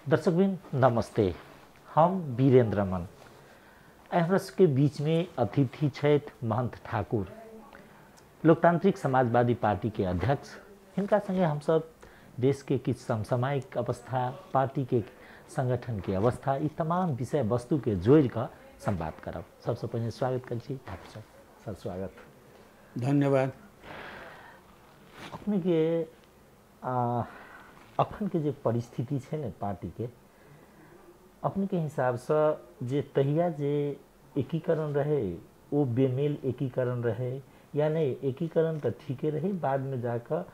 दर्शकवृंद नमस्ते, हम वीरेंद्र रमन। हमरा सबके बीचमे अतिथि छथि महंत ठाकुर, लोकतांत्रिक समाजवादी पार्टी के अध्यक्ष। हिनका संगे हमसब देश के किछु समसामयिक अवस्था, पार्टी के संगठन के अवस्था, ई तमाम विषय वस्तु के जोड़ि कऽ संवाद करब। सबसँ पहिने स्वागत करै छी ठाकुर साहब। सर स्वागत। धन्यवाद। अपने के अखन के जे परिस्थिति छै ने पार्टी के, अपने के हिसाबसँ जे तहिया जे एकीकरण रहे ओ बेमेल एकीकरण रहे या नहीं? एकीकरण तो ठीके रहे, बाद में जाकर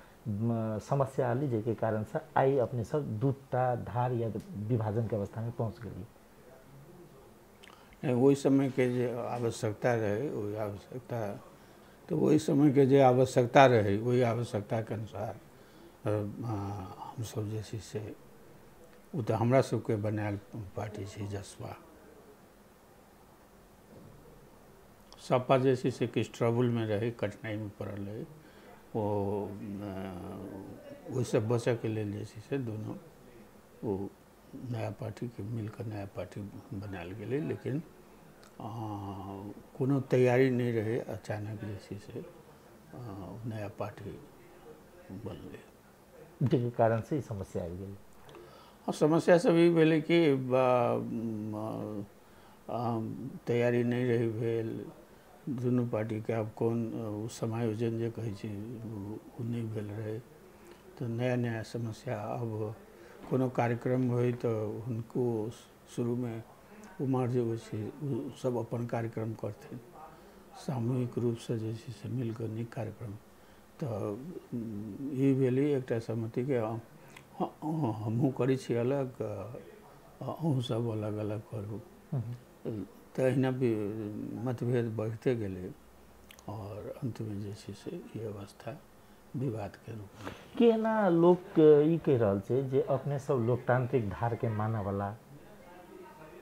समस्या आली जाहिके कारण से आई अपने सब दूटा धार या विभाजन के अवस्था में पहुँच गई। ओहि समय के जे आवश्यकता रहे ओहि आवश्यकता तो ओहि समय के जे आवश्यकता रहे ओहि आवश्यकता के अनुसार हमसब जे छै से ओ तऽ हमरा सबके बनायल पार्टी छै जसपा। सपा जे छै से किछु ट्रबुलमे रहै, कठिनाइमे पड़ल रहै, ओ ओहिसँ बचयके लेल जे छै से दुनू ओ नया पार्टीके मिलकऽ नया पार्टी बनायल गेलै। लेकिन कोनो तैयारी नहि रहै, अचानक जे छै से नया पार्टी बनलै, जाहिके कारण से ई समस्या आबि गेलै। समस्या सब ई भेलै कि तैयारी नहि रही भेल दुनू पार्टीके, आब कोन समायोजन जे कहै छै ओ नहि भेल रहै, तऽ नया नया समस्या। अब कोनो कार्यक्रम होइ तऽ हुनको शुरूमे उमर जे होइ छै ओ सब अपन कार्यक्रम करथिन, सामूहिक रूपसँ जे छै से मिलकऽ नीक कार्यक्रम। तऽ ई भेलै एकटा सहमतिके हमहूँ करै छी अलग, अहूँ सब अलग अलग करू, तऽ अहिना भी मतभेद बढ़िते गेलै और अन्तमे जे छै से ई अवस्था विवादके रूपमे। केना लोक ई कहि रहल छै जे अपने सब लोकतांत्रिक धारके मानऽवला,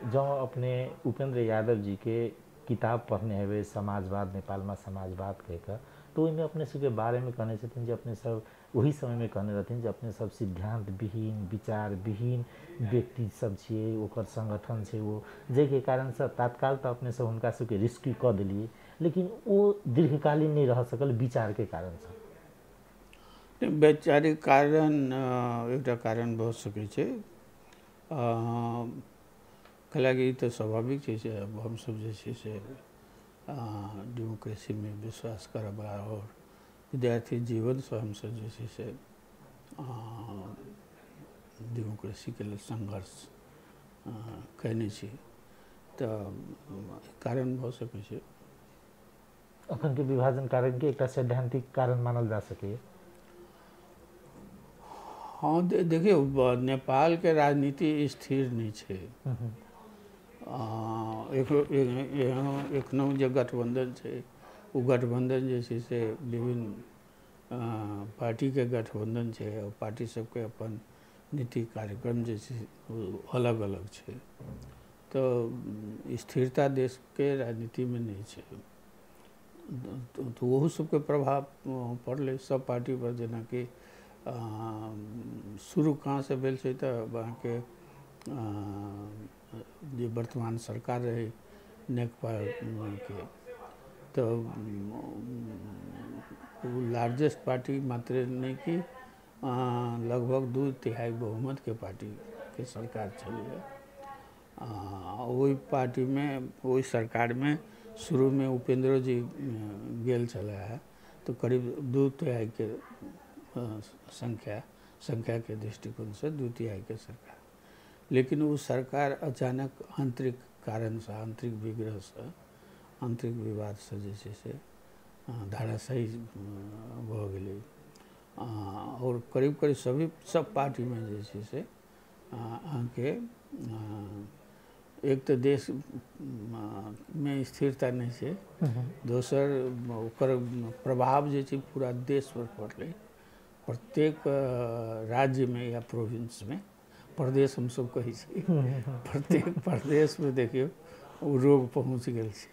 जँ अपने उपेंद्र यादव जी के किताब पढ़ने हेबै समाजवाद, नेपालमे समाजवाद कहि कऽ, तो ओहिमे अपने सबके बारेमे कहने छथिन जे अपने सब ओही समयमे कहने रहथिन जे अपने सब सिद्धांत विहीन, विचार विहीन व्यक्ति सब छियै, ओकर संगठन छै ओ, जाहिके कारणसँ तात्काल तऽ अपने सब हुनका सबके रिस्क्यू कऽ देलियै, लेकिन ओ दीर्घकालीन नहि रह सकल विचारके कारणसँ। वैचारिक कारण एकटा कारण भऽ सकै छै, कैलाकि ई तऽ स्वाभाविक छै से हमसब जे छै से डेमोक्रेसीमे विश्वास करऽवला और विद्यार्थी जीवनसँ हमसब जे छै से डेमोक्रेसीके लेल संघर्ष कयने छी, तऽ कारण भऽ सकै छै। अखनके विभाजन कारणके एकटा सैद्धांतिक कारण मानल जा सकैए। हाँ, देखियौ नेपालके राजनीति स्थिर नहि छै। एखनो जे गठबंधन छै ओ गठबंधन जे छै से विभिन्न पार्टीके गठबंधन छै और पार्टी सबके अपन नीति कार्यक्रम जे छै ओ अलग अलग छै, तऽ स्थिरता देशके राजनीतिमे नहि छै, तऽ ओहू सबके प्रभाव पड़लै सब पार्टी पर। जेनाकि शुरू कहाँसँ भेल छै तऽ अहाँके जे वर्तमान सरकार रहै नेकपाके, तऽ ओ लार्जेस्ट पार्टी मात्र नहि कि लगभग 2/3 बहुमतके पार्टीके सरकार छलैए। ओहि पार्टीमे ओहि सरकारमे शुरूमे उपेंद्रो जी गेल छलै है, तऽ करीब 2/3 के संख्याके दृष्टिकोणसँ 2/3 के सरकार। लेकिन ओ सरकार अचानक आंतरिक कारणसँ, आंतरिक विग्रहसँ, आंतरिक विवादसँ जे छै से धाराशायी भऽ गेलै और करीब करीब सभी सब पार्टीमे जे छै से अहाँके एक तऽ देशमे स्थिरता नहि छै, दोसर ओकर प्रभाव जे छै पूरा देश पर पड़लै। प्रत्येक राज्यमे या प्रोविंसमे, प्रदेश हमसब कहै छी, प्रत्येक प्रदेशमे देखियौ ओ रोग पहुँच गेल छै।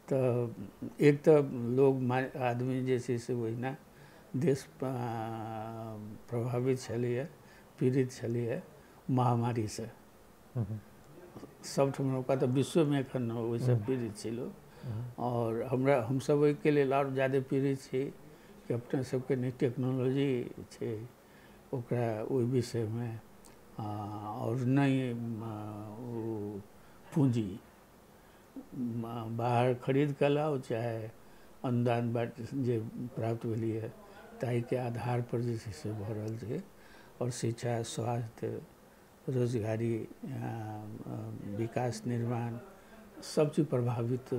तऽ एक तऽ लोग आदमी जे छै से ओहिना देश प्रभावित छलैए, पीड़ित छलैए, महामारीसँ सबठाम ओकरा तऽ विश्वमे एखन ओहिसँ पीड़ित छै लोक। आओर हमसब ओहिके लेल आओर ज्यादे पीड़ित छी कि अपना सबके नहि टेक्नोलॉजी छै ओकरा ओहि विषयमे, आओर नहि ओ पूँजी बाहर खरीद कऽ लाउ चाहे अनुदान जे प्राप्त भेलैए ताहिके आधार पर जे छै से भऽ रहल छै। आओर शिक्षा, स्वास्थ्य, रोजगारी, विकास निर्माण सब चीज प्रभावित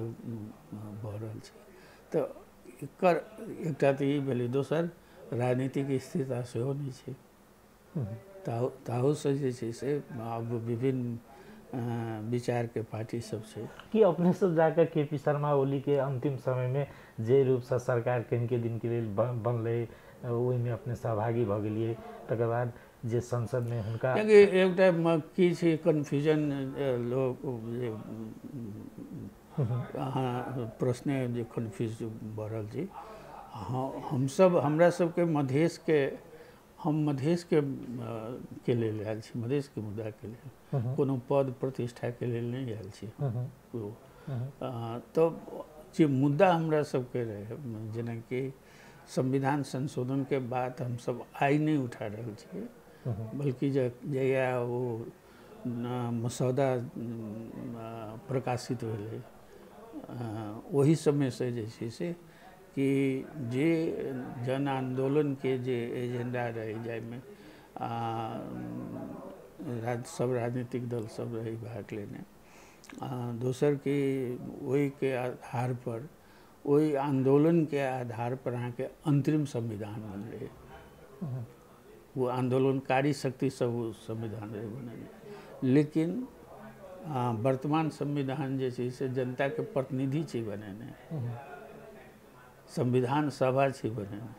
भऽ रहल छै। तऽ एकर एकटा तऽ ई भेलै, दोसर राजनीतिक स्थिरता सेहो नहि छै, ताहूसँ जे छै से आब विभिन्न विचारके पार्टी सब छै। कि अपने सब जाकर के पी शर्मा ओली के अंतिम समय में जे रूपसँ सरकार कनिके दिनके लेल बनलै ओहिमे अपने सहभागी भऽ गेलियै, तकर बाद जे संसदमे हुनका एकटा की छै कन्फ्यूजन लोक जे अहाँ प्रश्ने जे कन्फ्यूज भऽ रहल छी। हमसब हमरा सबके मधेशके, हम मधेशके के लेल आयल छी, मधेशके मुद्दाके लेल, कोनो पद प्रतिष्ठाके लेल नहि आयल छी। तऽ जे मुद्दा हमरा सबके रहै, जेनाकि संविधान संशोधनके बात हमसब आइ नहि उठा रहल छी, बल्कि जहिया ओ मसौदा प्रकाशित भेलै ओहि समयसँ जे छै से कि जे जन आन्दोलनके जे एजेंडा रहै, जाहिमे सब राजनीतिक दल सब रहै भाग लेने, दोसर कि ओहिके आधार पर, ओहि आन्दोलनके आधार पर अहाँके अंतरिम संविधान बनलै। वो आन्दोलनकारी शक्ति सब ओ संविधान रहै बनेने, लेकिन वर्तमान संविधान जे छै से जनताके प्रतिनिधि छै बनेने, संविधान सभा छै बनेने,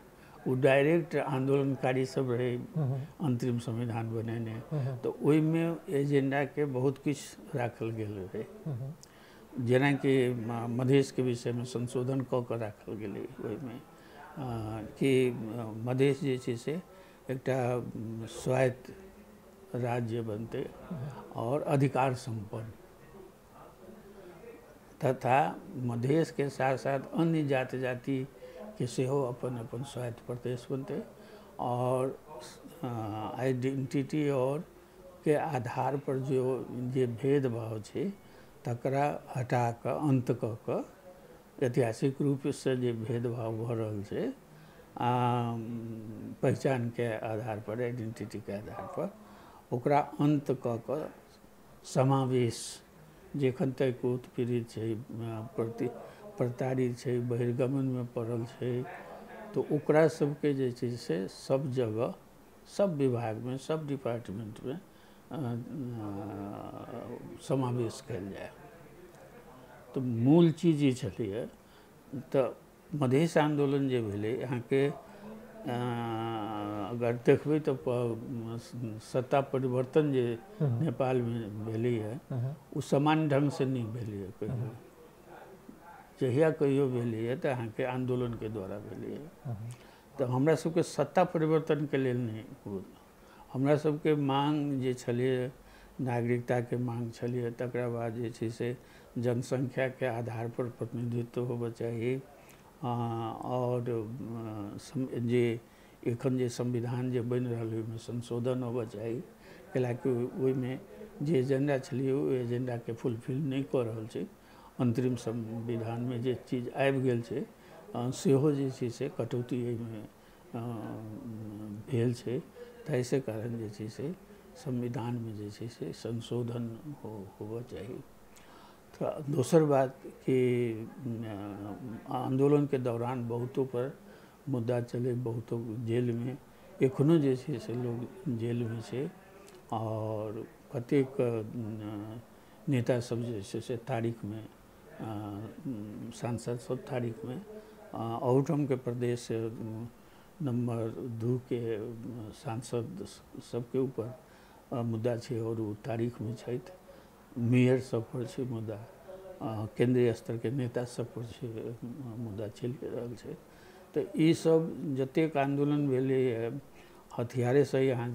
ओ डायरेक्ट आन्दोलनकारी सब रहे अंतरिम संविधान बनेने। तऽ ओहिमे एजेंडाके बहुत किछु राखल गेल रहै, जेनाकि मधेशके विषयमे संशोधन कऽ कऽ राखल गेलै ओहिमे कि मधेश जे छै से एकटा स्वायत्त राज्य बनतै और अधिकार सम्पन्न, तथा मधेशके साथ साथ अन्य जाति जातिके सेहो अपन अपन स्वायत्त प्रदेश बनतै, और आइडेंटिटी और के आधार पर जो जे भेदभाव छै तकरा हटा कऽ अंत कऽ कऽ ऐतिहासिक रूपसँ जे भेदभाव भऽ रहल छै पहचानके आधार पर, आइडेंटिटीके आधार पर, ओकरा अंत कऽ कऽ समावेश, जे एखन तक उत्पीड़ित छै, प्रताड़ित छै, बहिर्गमनमे पड़ल छै, तऽ ओकरा सबके जे छै से सब जगह, सब विभागमे, सब डिपार्टमेंटमे समावेश कयल जाय। तऽ मूल चीज ई छलैए। तऽ मधेश आन्दोलन जे भेलै अहाँके अगर देखबै तऽ सत्ता परिवर्तन जे नेपालमे भेलैए ओ सामान्य ढङ्गसँ नहि भेलैए कहियो, जहिया कहियो भेलैए तऽ अहाँके आन्दोलनके द्वारा भेलैए। तऽ हमरा सबके सत्ता परिवर्तनके लेल नहि, हमरा सबके मांग जे छलैए नागरिकताके मांग छलैए, तकरा बाद जे छै से जनसंख्याके आधार पर प्रतिनिधित्व होबऽ चाही, और जे एखन जे संविधान जे बनि रहल ओहिमे संशोधन होबऽ चाही, कैलाकि ओहिमे जे एजेंडा छलै ओहि एजेंडाके फुलफिल नहि कऽ रहल छै। अंतरिम संविधानमे जे चीज आबि गेल छै सेहो जे छै से कटौती एहिमे भेल छै, ताहिसँ कारण जे छै से संविधानमे जे छै से संशोधन होबऽ चाही। तऽ दोसर बात कि आन्दोलनके दौरान बहुतो पर मुद्दा चलै, बहुतो जेलमे एखनो जे छै से लोग जेलमे छै, और कतेक नेता सब जे छै से तारीखमे, सांसद सब तारीखमे, अहुठामके प्रदेश नंबर 2 के सांसद सबके ऊपर मुद्दा छै और ओ तारीखमे छथि, मेयर सब पर छै मुद्दा, केंद्रीय स्तरके नेता सब पर छै मुद्दा चलि रहल छै। तऽ ई सब जतेक आन्दोलन भेलैए हथियारेसँ यहाँ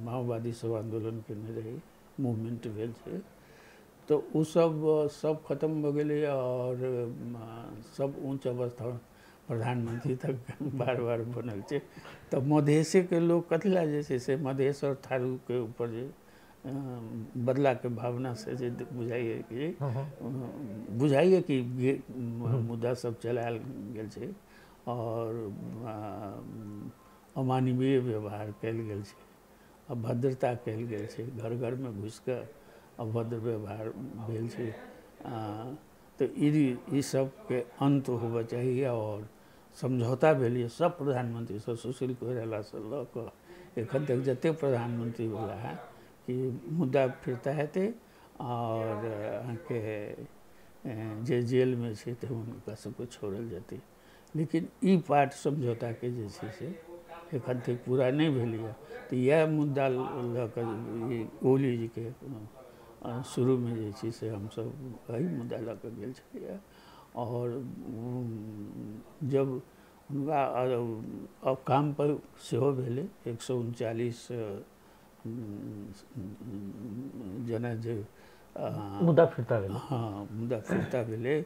माओवादी सब आन्दोलन केने रहै, मूवमेंट भेल छै, तऽ ओ सब सब खत्म भऽ गेलै और सब ऊँच अवस्था प्रधानमंत्री तक बार बार बनल छै। तऽ मधेशेके लोक कथी लए जे छै से मधेश और थारूके ऊपर जे बदलाके भावना से जे बुझाइए कि बुझाइए कि मुद्दा सब चलायल गेल छै और अमानवीय व्यवहार कयल गेल छै, अभद्रता कयल गेल छै, घर घरमे घुसिकऽ अभद्र व्यवहार भेल छै। तऽ ई सबके अन्त होबऽ चाही और समझौता भेल सब प्रधानमंत्री सब, सुशील कोइरालासँ लऽ कऽ एखन तक जतेक प्रधानमंत्री भेला है कि मुद्दा फिरता हेतै और अहाँके जे जेलमे छै तऽ हुनका सबके छोड़ल जेतै। लेकिन ई पार्ट समझौताके जे छै से एखन तक पूरा नहि भेलैए। तऽ इएह मुद्दा लऽ कऽ ओली जीके शुरूमे जे छै से हमसब एहि मुद्दा लऽ कऽ गेल छलियै। और जब हुनका काम पर सेहो भेलै, 139 जना जे मुद्दा फिरता भेलै, हाँ मुद्दा फिरता भेलै।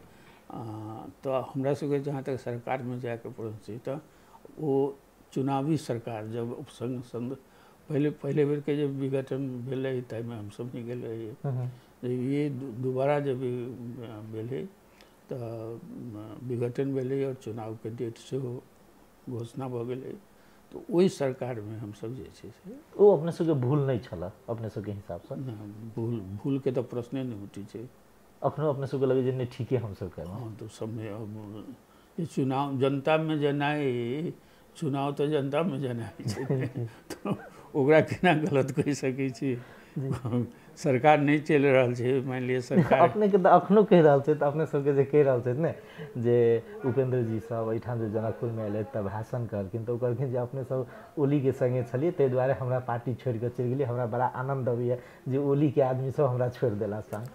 तऽ हमरा सबके जहाँ तक सरकारमे जायके पड़ल छै तऽ ओ चुनावी सरकार जब संग संग पहले पहले बेरके जब विघटन भेलै ताहिमे हमसब नहि गेल रहियै। ये दोबारा जब भेलै तऽ विघटन भेलै और चुनावके डेट सेहो घोषणा भऽ गेलै, तऽ ओहि सरकारमे हमसब जे छै से ओ अपने सबके भूल नहि छल अपने सबके हिसाबसँ? भूल भूलके तऽ प्रश्ने नहि उठै छै। अखनो अपने सबके लगै जे नहि ठीके हमसब केलहुँ? हाँ, तऽ सबमे चुनाव जनतामे जेनाइ, चुनाव तऽ जनतामे जेनाइ छै, तऽ ओकरा केना गलत कहि सकै छी? सरकार नहि चलि रहल छै, मानि लिअ सरकार अपनेके तऽ अखनो कहि रहल छै, तऽ अपने सबके जे कहि रहल छथि ने जे उपेंद्र जी सब एहिठाम जे जनकपुरमे अयलथि तऽ भाषण कहलखिन, तऽ ओ कहलखिन जे अपने सब ओलीके संगे छलियै ताहि दुआरे हमरा पार्टी छोड़ि कऽ चलि गेलियै, हमरा बड़ा आनन्द अबैए जे ओलीके आदमी सब हमरा छोड़ि देला संग।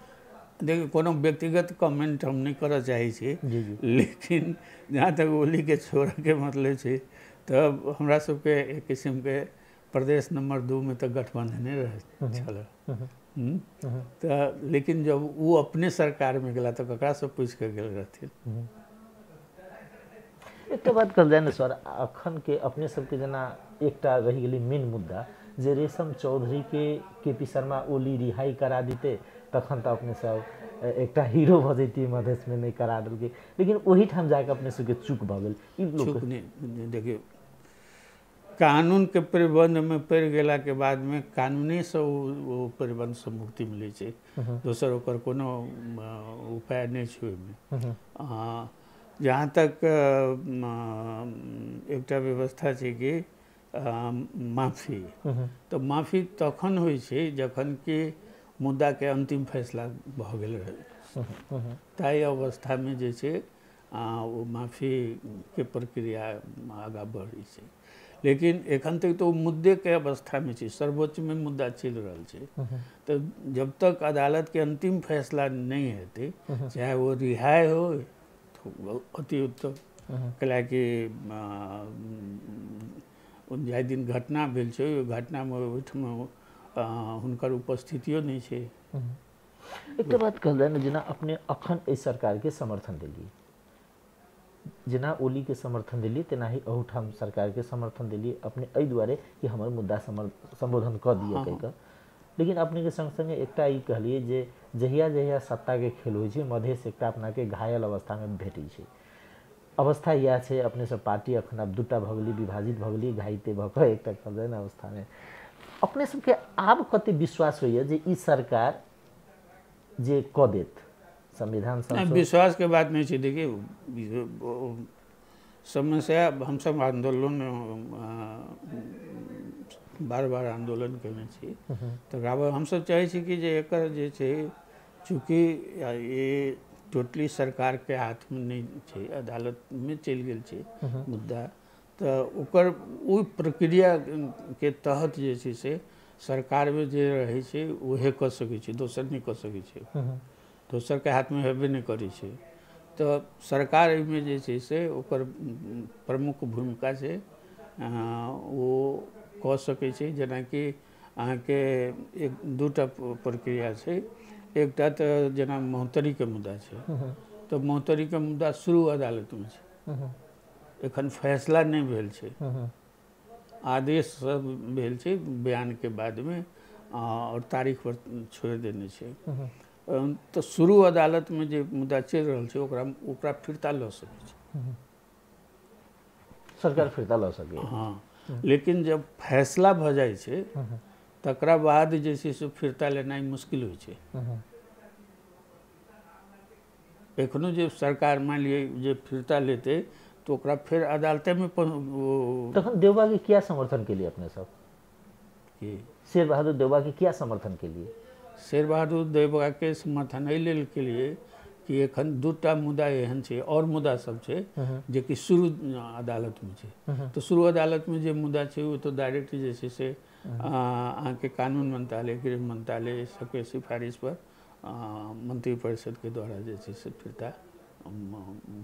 देखियौ, कोनो व्यक्तिगत कमेंट हम नहि करऽ चाहै छी, लेकिन जहाँ तक ओलीके छोड़ऽके मतलब छै तऽ हमरा सबके एक किसिमके प्रदेश नंबर 2 में तऽ गठबंधने रहै छल। तऽ लेकिन जब ओ अपने सरकारमे गेला तऽ ककरासँ पूछि कऽ गेल रहथिन? एकटा बात कहल जाय ने सर, अखन के अपने सबके जेना एकटा रहि गेलै मेन मुद्दा जे रेशम चौधरी के के.पी. शर्मा ओली रिहाई करा दिते तखन तऽ अपने सब एकटा हीरो भऽ जैतियै, मधेशमे नहि करा देलकै, लेकिन ओहिठाम जाकऽ अपने सबके चूक भऽ गेल। ई चूक नहि, देखियौ कानूनके प्रतिबंधमे पड़ि गेलाके बादमे कानूनेसँ ओ प्रतिबंधसँ मुक्ति मिलै छै, दोसर ओकर कोनो उपाय नहि छै ओहिमे। जहाँ तक एकटा व्यवस्था छै कि माफी, तऽ माफी तखन होइ छै जखन कि मुद्दाके अन्तिम फैसला भऽ गेल रहै, ताहि अवस्थामे जे छै ओ माफीके प्रक्रिया आगाँ बढ़ै छै। लेकिन एखन तक तऽ ओ मुद्देके अवस्थामे छै, सर्वोच्चमे मुद्दा चलि रहल छै, तऽ जब तक अदालतके अन्तिम फैसला नहि हेतै, चाहे ओ रिहाई हो अति उत्तम, कैलाकि जाहि दिन घटना भेल छै ओहि घटनामे ओहिठाम हुनकर उपस्थितियो नहि छै। एकटा बात कहल जाय ने, जेना अपने अखन एहि सरकारके समर्थन देलियै, जेना ओलीके समर्थन देलियै तेनाही अहूठाम सरकारके समर्थन देलियै अपने एहि दुआरे कि हमर मुद्दा सम्बोधन कऽ दिअ कहि कऽ, लेकिन अपनेके संग संगे एकटा ई कहलियै जे जहिया जहिया सत्ताके खेल होइ छै मधेश एकटा अपनाके घायल अवस्थामे भेटै छै। अवस्था इएह छै, अपने सब पार्टी अखन आब दूटा भऽ गेली, विभाजित भऽ गेली, घाइते भऽ कऽ एकटा कहल जाय ने अवस्थामे। अपने सबके आब कते विश्वास होइए जे ई सरकार जे कऽ देत संविधान? विश्वास के बात नहीं छै। देखिए, समस्या हमसब आंदोलन बार बार आंदोलन केने छी, तऽ हमसब चाहै छी कि जे एकर जे छै, चूँकि ये टोटली सरकारके हाथमे नहि छै, अदालतमे चलि गेल छै मुद्दा, तऽ ओकर ओहि प्रक्रियाके तहत जे छै से सरकारमे जे रहै छै उहे कऽ सकै छै, दोसर नहि कऽ सकै छै, दोसरके हाथमे हेबे नहि करै छै। तऽ सरकार एहिमे जे छै से ओकर प्रमुख भूमिका छै, ओ कऽ सकै छै। जेनाकि अहाँके एक दूटा प्रक्रिया छै। एकटा तऽ जेना महोत्तरीके मुद्दा छै, तऽ महोत्तरीके मुद्दा शुरू अदालतमे छै, एखन फैसला नहि भेल छै, आदेश सब भेल छै बयानके बादमे और तारीख पर छोड़ि देने छै। तऽ शुरू अदालतमे जे मुद्दा चलि रहल छै ओकरा ओकरा फिरता लऽ सकै छै सरकार, फिरता लऽ सकैए। हाँ, लेकिन जब फैसला भऽ जाइ छै तकरा बाद जे छै से फिरता लेनाइ मुश्किल होइ छै। एखनो जे सरकार मानि लिअ जे फिरता लेतै तऽ ओकरा फेर अदालतेमे। तखन देउबाके किया समर्थन केलिए अपने सब? की शेर बहादुर देउबाके किया समर्थन केलिए? शेर बहादुर देउबाके समर्थन एहि लेल केलिए कि एखन दूटा मुद्दा एहन छै और मुद्दा सब छै जेकि शुरू अदालतमे छै। तऽ शुरू अदालतमे जे मुद्दा छै ओ तऽ डायरेक्ट जे छै से अहाँके कानून मंत्रालय, गृह मंत्रालय सबके सिफारिश पर मंत्रिपरिषदके द्वारा जे छै से फिरता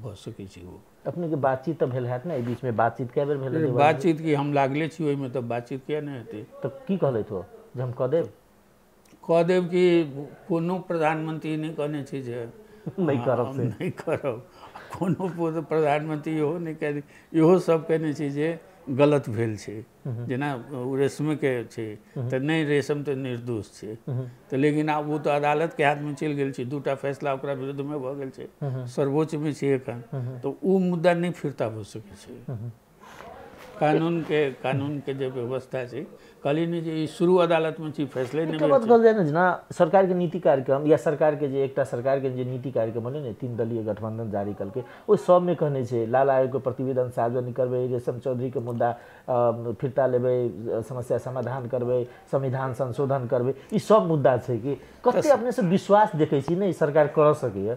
भऽ सकै छै। ओ अपने के बातचीत तऽ भेल हैत ने एहि बीचमे? बातचीत कए बेर भेल? बातचीत की, हम लागले छी ओहिमे, तऽ बातचीत किया नहि हेतै? तऽ की कहलथि ओ जे हम कऽ देब? कऽ देब कि कोनो प्रधानमंत्री नहि कहने छै जे नहि करब, से नहि करब। कोनो प्रधानमंत्री इहो नहि कह, इहो सब कहने छै जे गलत भेल छै। जेना रेशमके छै तऽ नहि, रेशम तऽ निर्दोष छै, तऽ लेकिन आब ओ तऽ अदालतके हाथमे चलि गेल छै, दूटा फैसला ओकरा विरुद्धमे भऽ गेल छै, सर्वोच्चमे छै एखन, तऽ ओ मुद्दा नहि फिरता भऽ सकै छै। कानूनके जे व्यवस्था छै, कहली नहि जे ई शुरू अदालतमे छै, फैसले नहि भेल। बात कहल जाय ने, जेना सरकारके नीति कार्यक्रम या सरकारके जे एकटा सरकारके जे नीति कार्यक्रम होलै ने, 3 दलीय गठबंधन जारी कलकै, ओहि सबमे कहने छै लाल आयोगके प्रतिवेदन सार्वजनिक करबै, रेशम चौधरीके मुद्दा फिरता लेबै, समस्या समाधान करबै, संविधान संशोधन करबै, ई सब मुद्दा छै। कि कते अपने से विश्वास देखै छी ने सरकार कऽ सकैए?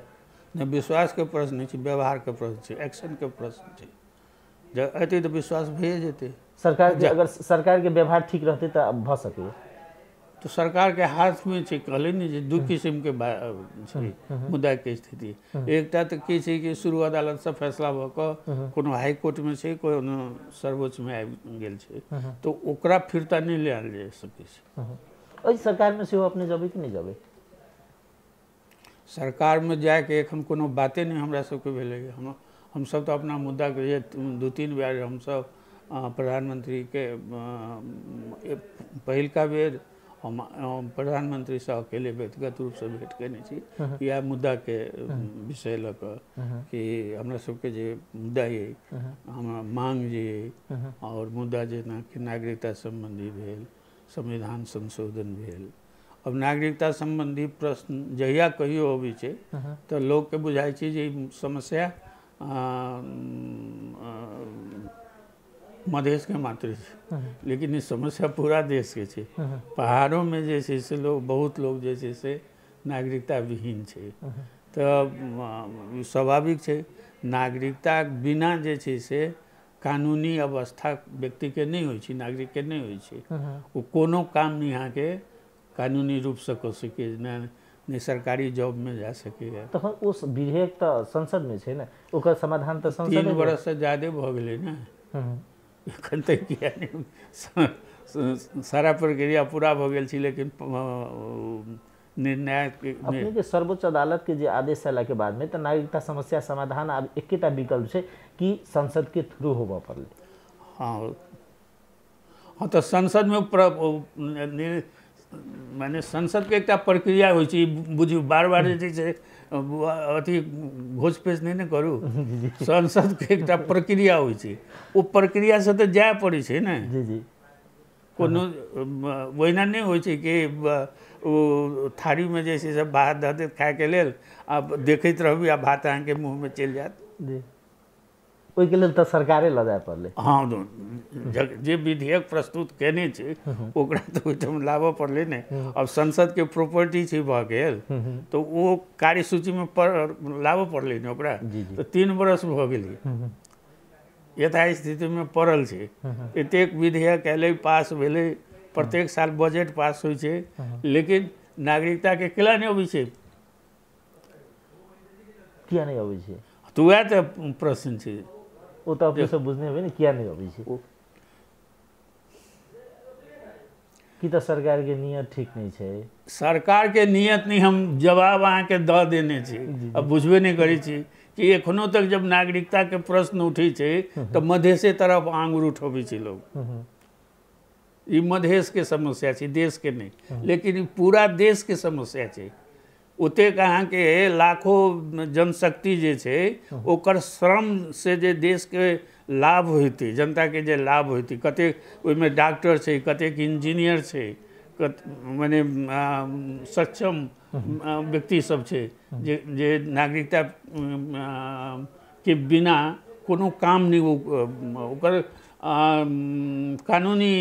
नहि, विश्वासके प्रश्न नहि छै, व्यवहारके प्रश्न छै, एक्शनके प्रश्न छै। जब एतै तऽ विश्वास भए जेतै सरकार के। अगर सरकारके व्यवहार ठीक रहतै तऽ भऽ सकैए। तऽ सरकारके हाथमे छै। कहले ने जे दू किसिमके छै मुद्दाके स्थिति। एकटा तऽ की छै कि शुरू अदालतसँ फैसला भऽ कऽ कोनो हाईकोर्टमे छै, कोनो सर्वोच्चमे आबि गेल छै, तऽ ओकरा फिरता नहि लायल जा सकै छै। एहि सरकारमे सेहो अपने जेबै कि नहि जेबै? सरकारमे जायके एखन कोनो बाते नहि हमरा सबके भेलै। हमसब तऽ अपना मुद्दाके जे 2-3 बेर हमसब प्रधानमंत्रीके पहिलका बेर हम प्रधानमंत्रीसँ अकेले व्यक्तिगत रूपसँ भेँट केने छी इएह मुद्दाके विषय लऽ कऽ कि हमरा सबके जे मुद्दा अइ, हमरा मांग जे अइ, और मुद्दा जेनाकि नागरिकता सम्बन्धी भेल, संविधान संशोधन भेल। अब नागरिकता सम्बन्धी प्रश्न जहिया कहियो अबै छै तऽ लोकके बुझाइ छै जे ई समस्या मधेशके मात्र छै, लेकिन ई समस्या पूरा देशके छै। पहाड़ोमे जे छै से लोग, बहुत लोग जे छै से नागरिकता विहीन छै, तऽ स्वाभाविक छै नागरिकता बिना जे छै से कानूनी अवस्था व्यक्तिके नहि होइ छै, नागरिकके नहि होइ छै। ओ कोनो काम नहि अहाँके कानूनी रूपसँ कऽ सकैए, नहि सरकारी जॉबमे जा सकैए। तखन ओ विधेयक तऽ संसदमे छै ने, ओकर समाधान तऽ संसद 3 बरससँ ज्यादे भऽ गेलै ने, एखन तक किया नहि सारा प्रक्रिया पूरा भऽ गेल छै, लेकिन निर्णय अपने के सर्वोच्च अदालत के जे आदेश अयला के बाद में तऽ नागरिकता समस्या समाधान आब एकेटा विकल्प छै कि संसद के थ्रू होबऽ पड़लै। हाँ हाँ, तऽ संसदमे माने संसदके एकटा प्रक्रिया होइ छै, बुझियौ बार बार जे छै अथी घोष पेश नहि ने करू। संसदके एकटा प्रक्रिया होइ छै, ओ प्रक्रियासँ तऽ जाय पड़ै छै ने। जी जी, कोनो ओहिना नहि होइ छै कि ओ थारीमे जे छै से भात दऽ देत खायके लेल, आ देखैत रहबै आ भात अहाँके मुँहमे चलि जायत। जी, ओहिके लेल तऽ सरकारे लऽ जाय पड़लै। हाँ, जे विधेयक प्रस्तुत केने छै ओकरा तऽ ओहिठाम लाबऽ पड़लै ने। अब संसदके प्रॉपर्टी छै भऽ गेल तऽ ओ कार्यसूचीमे लाबऽ पड़लै ने ओकरा। तऽ 3 बरस भऽ गेलै यथास्थितिमे पड़ल छै। एतेक विधेयक अयलै, पास भेलै, प्रत्येक साल बजट पास होइ छै, लेकिन नागरिकताके केला नहि अबै छै? किया नहि अबै छै? तऽ वएह तऽ प्रश्न छै। ओ तऽ अपने सब बुझने हेबै ने किया नहि अबै छै। कि तऽ सरकार के नियत ठीक नहीं छै? सरकार के नियत नहीं, हम जवाब अहाँके दऽ देने छी। अब बुझबे नहीं करै छी कि एखनो तक जब नागरिकता के प्रश्न उठै छै तऽ मधेशे तरफ आंगुर उठबै छै लोग। ई मधेश के समस्या छै, देश के नहीं, लेकिन ई पूरा देश के समस्या छै। ओतेक अहाँके लाखों जनशक्ति जे छै ओकर श्रम से जे देश के लाभ होइतै, जनता के जे लाभ होइतै, कतेक ओहिमे डॉक्टर छै, कतेक इंजीनियर छै, मने सक्षम व्यक्ति सब छै जे जे नागरिकता के बिना कोनो काम नहि, ओकर कानूनी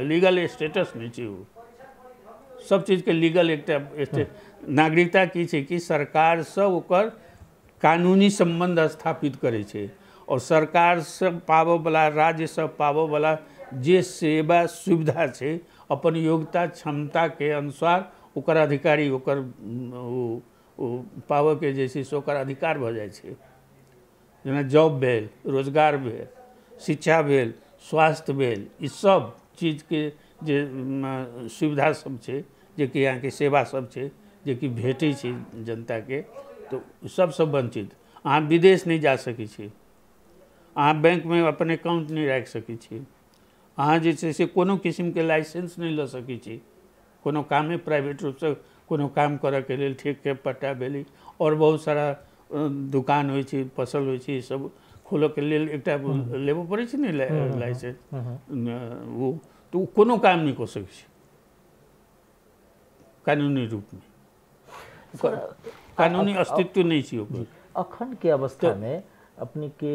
लीगल स्टेटस नहि छै। ओ सब चीजके लीगल एकटा नागरिकता की छै कि सरकारसँ ओकर कानूनी सम्बन्ध स्थापित करै छै और सरकारसँ पाबऽवला, राज्यसँ पाबऽवला जे सेवा सुविधा छै अपन योग्यता क्षमताके अनुसार ओकर अधिकारी, ओकर ओ पाबऽके जे छै से ओकर अधिकार भऽ जाइ छै। जेना जॉब भेल, रोजगार भेल, शिक्षा भेल, स्वास्थ्य भेल, ई सब चीजके जे सुविधा सब छै, जेकि अहाँके सेवा सब छै जेकि भेटै छै जनताके, तऽ सबसँ वञ्चित। अहाँ विदेश नहि जा सकै छी, अहाँ बैंकमे अपन अकाउंट नहि राखि सकै छी, अहाँ जे छै से कोनो किसिमके लाइसेंस नहि लऽ सकै छी, कोनो कामे प्राइवेट रूपसँ कोनो काम करऽके लेल ठेके पट्टा भेलै और बहुत सारा दुकान होइ छै, फसल होइ छै, ई सब खोलऽके लेल एकटा लेबऽ पड़ै छै ने लाइसेंस, ओ तऽ ओ कोनो काम नहि कऽ सकै छै कानूनी रूपमे, कानूनी अस्तित्व नहि छै ओकर। अखन के अवस्था में अपने के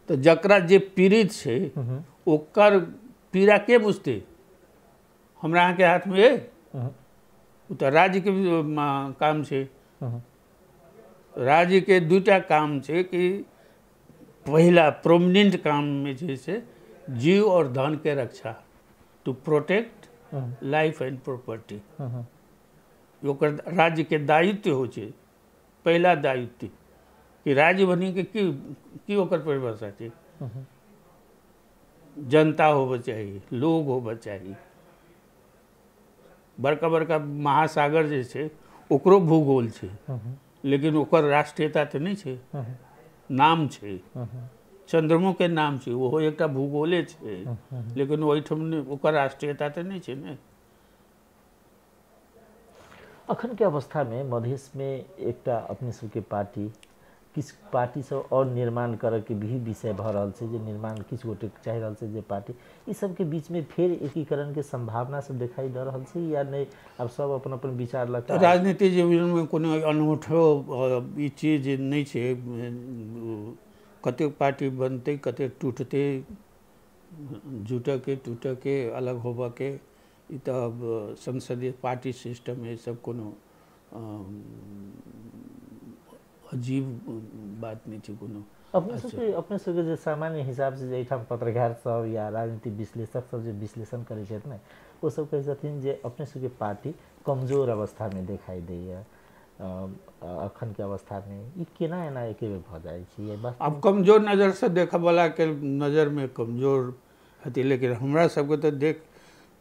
तऽ जकरा जे पीड़ित छै ओकर पीड़ा के बुझतै? हमरा अहाँके हाथमे अइ? ओ तऽ राज्यके काम छै। राज्यके दूटा काम छै कि पहिला प्रोमिनेंट काममे छै से जीव और धनके रक्षा, to protect life and property, ओकर राज्यके दायित्व होइ छै, पहिला दायित्व कि राज्य बनीके की की ओकर परिभाषा छै? जनता होबऽ चाही, लोग होबऽ चाही। बड़का बड़का महासागर जे छै ओकरो भूगोल छै, लेकिन ओकर राष्ट्रीयता तऽ नहि छै, नाम छै। चंद्रमोके नाम छै, ओहो एकटा भूगोले छै, लेकिन ओहिठाम ओकर राष्ट्रीयता तऽ नहि छै ने। अखन के अवस्था में मधेश में एकटा अपने सबके पार्टी, किछु पार्टी सब और निर्माण करऽ के भी विषय भऽ रहल छै, जे निर्माण किछु गोटे चाहि रहल छै जे पार्टी, ई सबके बीच में फेर एकीकरण के संभावना सब दिखाई दऽ रहल छै या नहि? आब सब अपन अपन विचार लऽ कऽ राजनीति जीवनमे कोनो अनूठो ई चीज नहि छै। कतेक पार्टी बनतै, कतेक टूटतै, जुटऽके टूटऽके अलग होबऽके, ई तऽ अब संसदीय पार्टी सिस्टम ई सब कोनो अजीब बात नहीं छै कोनो। अपने सबके जे सामान्य हिसाब से जे एहिठाम पत्रकार सब या राजनीतिक विश्लेषक सब जे विश्लेषण करै छथि ने, ओ सब कहै छथिन जे अपने सबके पार्टी कमजोर अवस्थामे देखाई दैया अखन के अवस्थामे, ई केना एना एके बेर भऽ जाइ छै? आब कमजोर नजरसँ देखऽवलाके नजरमे कमजोर हेतै, लेकिन हमरा सबके तऽ देख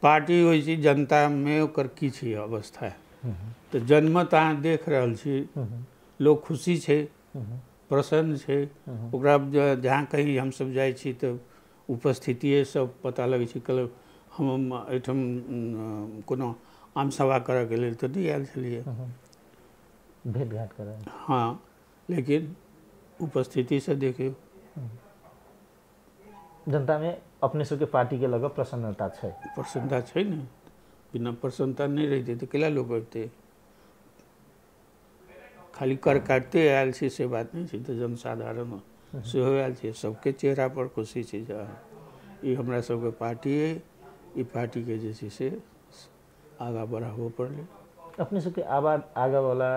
पार्टी होइ छै जनतामे ओकर की छै अवस्था, तऽ जनमत अहाँ देख रहल छी, लोग खुशी छै, प्रसन्न छै, ओकरा जहाँ कहीं हमसब जाइ छी तऽ उपस्थितिए सब पता लगै छै। कल हम एहिठाम कोनो आम सभा करऽके लेल तऽ नहि आयल छलियै, भेट घाट करऽ, हाँ, लेकिन उपस्थितिसँ देखियौ जनतामे अपने सबके पार्टीके लऽ कऽ प्रसन्नता छै। प्रसन्नता छै ने, बिना प्रसन्नता नहि रहितै तऽ कैला लोक अबितै? खाली कर काटिते आयल छै से बात नहि छै, तऽ जनसाधारण सेहो आयल छै, सबके चेहरा पर खुशी छै जे ई हमरा सबके पार्टी अइ, ई पार्टीके जे छै से आगाँ बढ़ाबऽ पड़लै। अपने सबके आगाँवला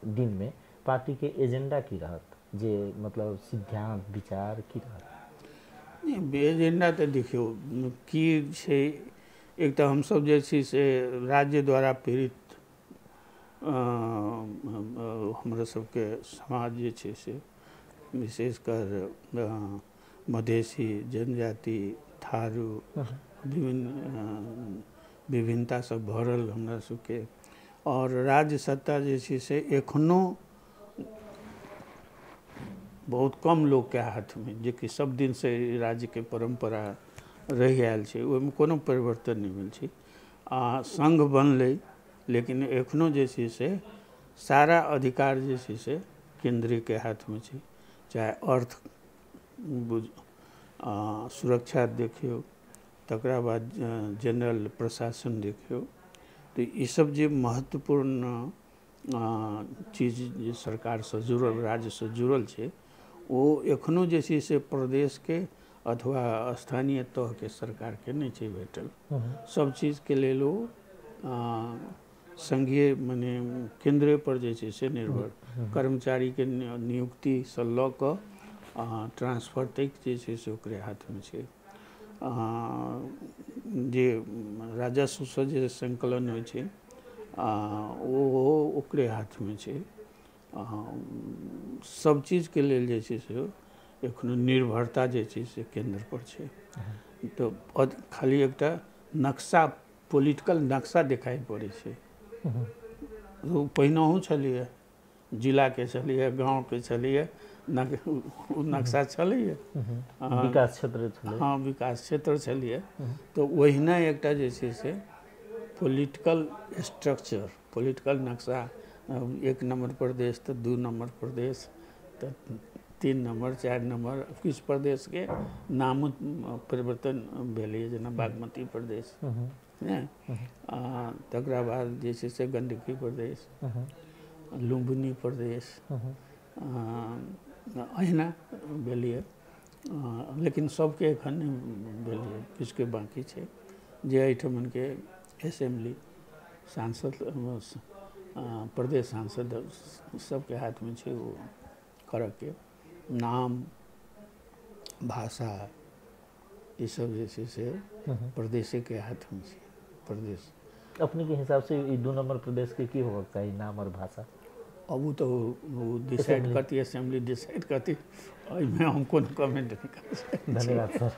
दिनमे पार्टीके एजेंडा की रहत, जे मतलब सिद्धांत विचार की रहत? नहि, एजेंडा तऽ देखियौ की छै, एक तऽ हमसब जे छी से राज्य द्वारा पीड़ित हमरा सबके समाज जे छै से विशेषकर मधेसी जनजाति, थारू, विभिन्न विभिन्नतासँ भरल हमरा सबके। आओर राज्य सत्ता जे छै से एखनो बहुत कम लोकके हाथमे, जेकि सब दिनसँ राज्यके परम्परा रहि आयल छै, ओहिमे कोनो परिवर्तन नहि भेल छै। आ संघ बनलै, लेकिन एखनो जे छै से सारा अधिकार जे छै से केन्द्रके हाथमे छै, चाहे अर्थ सुरक्षा देखियौ, तकरा बाद जनरल प्रशासन देखियौ। तऽ ईसब जे महत्वपूर्ण चीज जे सरकारसँ जुड़ल, राज्यसँ जुड़ल छै, ओ एखनो जे छै से प्रदेशके अथवा स्थानीय तहके सरकारके नहि छै भेटल। सब चीजके लेल ओ संघीय मने केन्द्रे पर जे छै से निर्भर, कर्मचारीके नियुक्तिसँ लऽ कऽ ट्रांसफर तक जे छै से ओकरे हाथमे छै। जे राजस्वसँ जे संकलन होइ छै ओहो ओकरे हाथमे छै। सब चीजके लेल जे छै से एखनो निर्भरता जे छै से केन्द्र पर छै। तऽ खाली एकटा नक्शा, पोलिटिकल नक्शा देखाइ पड़ै छै। ओ पहिनहु छलैए, जिलाके छलैए, गाँवके छलैए, ओ नक्शा छलैए, विकास क्षेत्र छलै, हाँ विकास क्षेत्र छलैए। तऽ ओहिना एकटा जे छै से पोलिटिकल स्ट्रक्चर, पोलिटिकल नक्शा, 1 नम्बर प्रदेश तऽ 2 नम्बर प्रदेश तऽ 3 नम्बर 4 नम्बर, किछु प्रदेशके नामो परिवर्तन भेलैए, जेना बागमती प्रदेश ने, तकरा बाद जे छै से गंडकी प्रदेश, लुम्बिनी प्रदेश, अहिना भेलैए। लेकिन सबके एखन नहि भेलैए, किछुके बाँकी छै। जे एहिठमनके असेम्बली सांसद, प्रदेश सांसद सबके हाथमे छै ओ करऽके। नाम, भाषा, ईसब जे छै से प्रदेशेके हाथमे छै। प्रदेश अपने के हिसाब से ई 2 नंबर प्रदेश के की होबाक चाही, नाम और भाषा? अब ओ तऽ ओ डिसाइड करती, असेम्बली डिसाइड करती, एहिमे हम कोनो कमेंट नहि कर सकै। धन्यवाद सर।